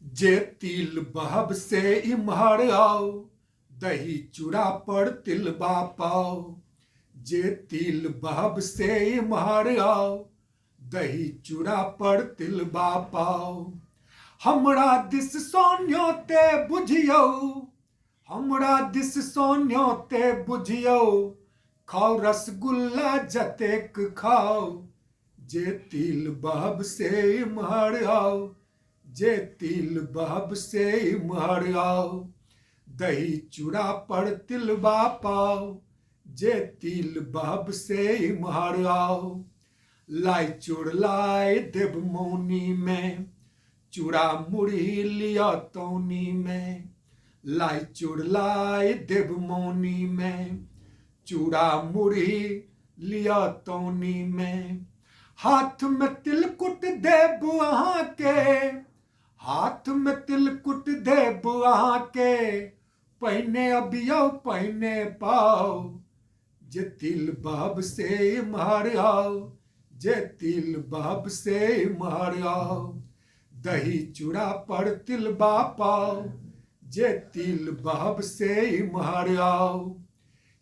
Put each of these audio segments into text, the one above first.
जे तिल बहब से इम्हर आउ, दही चूड़ा पर तिलबा पाउ। जे तिल बहब से इम्हर आउ, दही चूड़ा पर तिलबा पाउ। हमरा दिस सोन्योते बुझियौ, हमरा दिस सोन्योते बुझियौ, खाउ रसगुल्ला जतेक खाउ। जे तिल बहब से इम्हर आउ, जे तिल बहब से इम्हर आउ, दही चूड़ा पर तिलबा पाउ। जे तिल बहब से इम्हर आउ। लाई चुड़लाय देब मौनी में, चूड़ा मुरही लिअ तौनी में। लाई चुड़लाय देब मौनी में, चूड़ा मुरही लिअ तौनी में। हाथ में तिलकुट देब अहाँके, हाथ में तिलकुट देब अहाँके, पहिने अबियौ पहिने पाउ। जे तिल बहब से इम्हर आउ, जे तिल बहब से इम्हर आउ, दही चूड़ा पर तिलबा पाउ। जे तिल बहब से इम्हर आउ।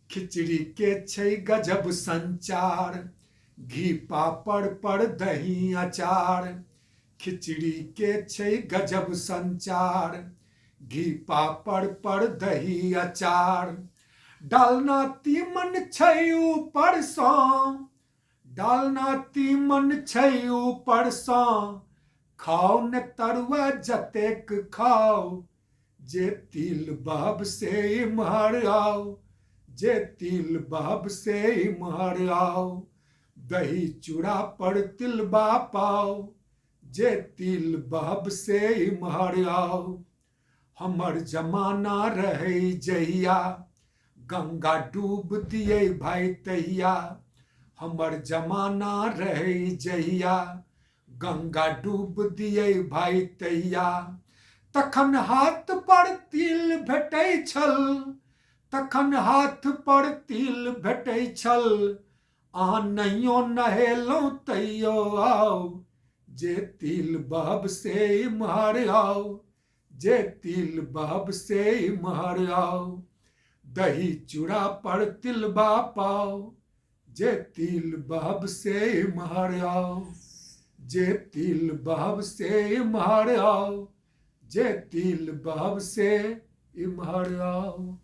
खिचड़ी के छै गजब संचार, घी पापड़ पर दही अचार। खिचड़ी के छै गजब संचार, घी पापड़ पर दही अचार। डालना तीमन छै ऊपरसँ, डालना तीमन छै ऊपरसँ, खाउ ने तरुआ जतेक खाउ। जे तिल बहब से इम्हर आउ, जे तिल बहब से इम्हर आउ, दही चूड़ा पर तिलबा पाउ। जे तिल बहब से इम्हर आउ। हमर जमाना रहै जहिया, गंगा डूब दियै भाइ तहिया। हमर जमाना रहै जहिया, गंगा डूब दियै भाइ तहिया। तखन हाथ पर तिल भेटै छल, तखन हाथ पर तिल भेटै छल, अहाँ नहियो नहेलहुँ तैयो आउ। जे तिल बहब से इम्हर आउ, जे तिल बहब से इम्हर आउ, दही चूड़ा पर तिलबा पाउ। जे तिल बहब से इम्हर आउ, जे तिल बहब से इम्हर आउ, जे तिल बहब से इम्हर आउ।